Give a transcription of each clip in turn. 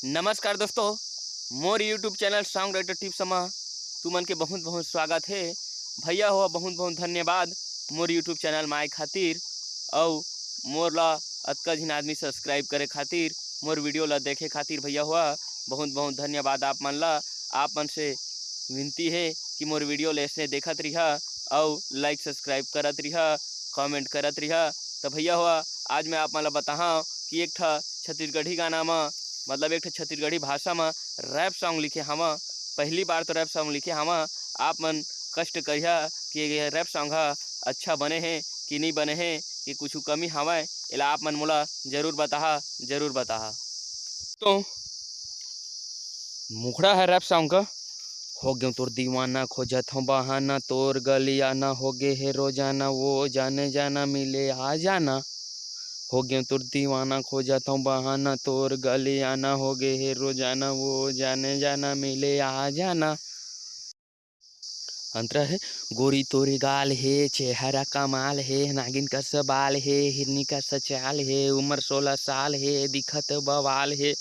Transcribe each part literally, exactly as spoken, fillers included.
नमस्कार दोस्तों, मोर YouTube channel song writer tips मा तुमन के बहुत बहुत स्वागत हे। भैया हो, बहुत बहुत धन्यवाद मोर YouTube चैनल मा आए खातिर, अउ मोर ला अतका झिन आदमी सब्सक्राइब करे खातिर, मोर वीडियो ला देखे खातिर। भैया हो, बहुत बहुत धन्यवाद आप मन ला। आप मन से विनती हे कि मोर वीडियो ला ऐसने देखत रिहा, अउ लाइक सब्सक्राइब करत रिहा, कमेंट करत रिहा। त भैया हो, आज मैं आप मन ला बताहूँ कि एक ठा छत्तीसगढ़ी गाना मा, मतलब एक ठा छत्तीसगढ़ी भाषा मा रैप सॉन्ग लिखे हवं। पहली बार तो रैप सॉन्ग लिखे हवं। आप मन कष्ट करिहा कि ये रैप सॉन्ग ह अच्छा बने हे कि नहीं बने हे, कि कुछ कमी हवय, एला आप मन मोला जरूर बताहा, जरूर बताहा। तो मुखड़ा है रैप सॉन्ग का। हो गेंव तोर दीवाना, खोजत हूँ बहाना, तोर गली आना हो गे हे रोजाना, वो जाने जाना मिले आ जाना। हो गेंव तोर दीवाना, खोजत हूँ बहाना, तोर गली आना हो गे हे रोजाना, वो जाने जाना मिले आ जाना। अंतरा है। गोरी तोरे गाल हे, चेहरा कमाल हे, नागिन कस बाल हे, हिरनी कस चाल हे, उम्र सोलह साल हे, दिखत बवाल हे।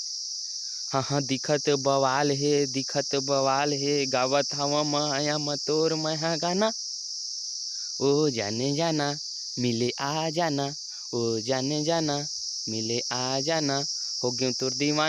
हाँ हाँ, दिखत बवाल हे, दिखत बवाल हे, गावत हवं माया म तोर महा गाना। ओ जाने जाना, मिले आ जाना, ओ जाने जाना, मिले आ जाना, हो गेंव तोर दीवाना।